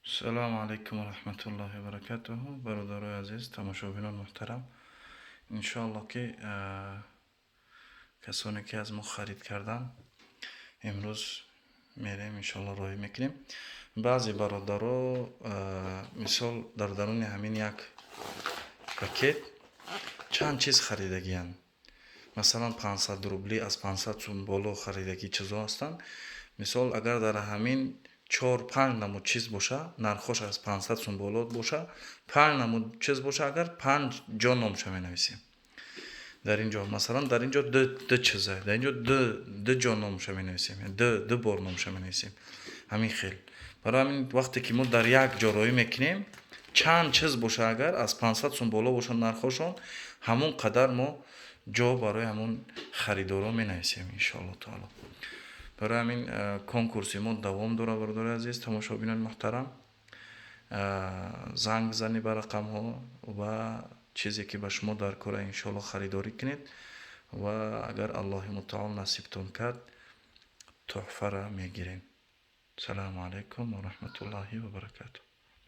Салому алайкум ва раҳматуллоҳи ва баракатуҳу. Бародарои азиз, тамошобинон муҳтарам, иншоаллоҳ, ки касоне, ки аз мо харид карданд, имрӯз мерем, иншоаллоҳ, роҳӣ мекунем. Баъзе бародаро, мисол, дар даруни ҳамин як пакет чанд чиз харидагиянд. Масалан, 500 рубли, аз 500 сум боло харидагӣ чизо ҳастанд. Мисол, агар дар ҳамин чор панҷ намуд чиз боша, нархош аз 500 сум боло боша, панҷ намуд чиз боша агар, панҷ ҷо номша менависем. Дар ин ҷо, масалан, дар ин ҷо ду чиза, дар ин ҷо ду ҷо номша менависем, ду бор номша менависем. Ҳамин хел. Барои ҳамин, вақте ки мо дар як ҷо роҳӣ мекунем, чанд чиз боша агар, аз 500 сум боло бошад нархошон, ҳамон қадар мо ҷо барои ҳамон харидорон менависем, иншоаллоҳ таоло. Барои ҳамин конкурси мо давом дорад. Бародари азиз, тамошобинони муҳтарам, занг бизанед ба рақамҳо ва чизе, ки ба шумо дар кора, иншоаллоҳ, харидорӣ кунед ва агар Аллоҳи мутаол насибтон кард, тӯҳфара мегирем. Салому алайкум ва раҳматуллоҳи ва баракатуҳ.